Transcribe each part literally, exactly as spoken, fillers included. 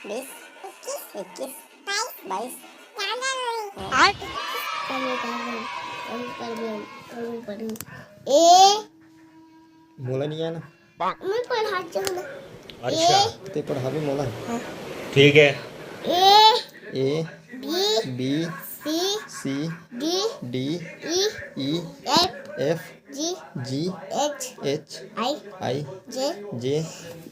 बीस, इक्कीस, बाईस। ज्यादा नहीं। आय। कम, कम, कम, कम, कम, कम। ए। मोला नहीं आना। मैं पढ़ा चाहूँ ना। अच्छा। ए। ते पढ़ाबे मोला। हाँ। ठीक है। A. A. B. B. C. C. D. D. E. E. F. F. G. G. H. H. I. I. J. J.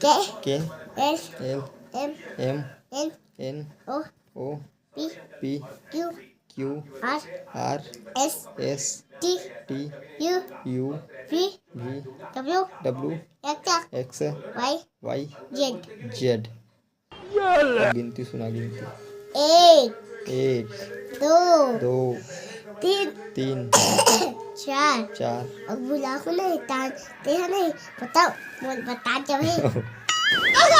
K. K. L. L. M. M. N. N. O. O. P. P. Q. Q. R. R. S. S. T. T. U. U. V. V. W. W. X. X. Y. Y. Z. Z. गिनती सुना, गिनती। एक। एक। दो। दो। तीन। तीन। चार। चार। अब बुलाओ नहीं, तान, तेरा नहीं, बताओ, बोल, बता जब है।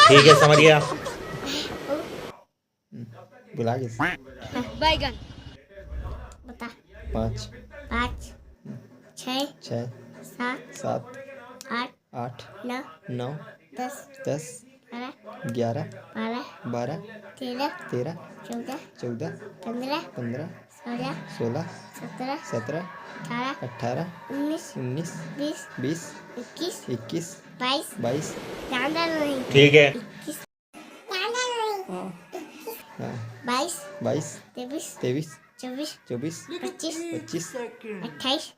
ठीक है, समझ गया। बुला के। बैगन। बता। पाँच। पाँच। छः। छः। सात। सात। आठ। आठ। नौ। नौ। दस। दस। ग्यारह। ग्यारह। बारह। बारह। तेरह। तेरह। चौदह। चौदह। पन्द्रह। पन्द्रह। सोलह। सोलह। सत्रह। सत्रह। अठारह। अठारह। उन्नीस। उन्नीस। बीस। बीस। इक्कीस। इक्कीस। बाईस। बाईस। ज्यादा नहीं। ठीक है। इक्कीस। हाँ। हाँ। बाईस। बाईस। तेईस। तेईस। चौबीस। चौबीस। पच्चीस। पच्चीस। अट्ठाईस।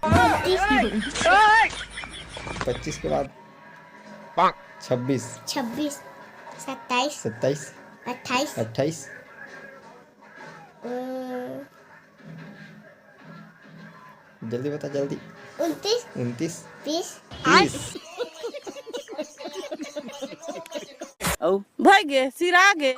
उनतीस। पच्चीस के बाद छब्बीस। छब्बीस। सत्ताईस। सत्ताईस। अट्ठाईस। अट्ठाईस। अ, जल्दी बता, जल्दी। उनतीस। उनतीस। बीस। तीस। अउ भइगे, सिरागे।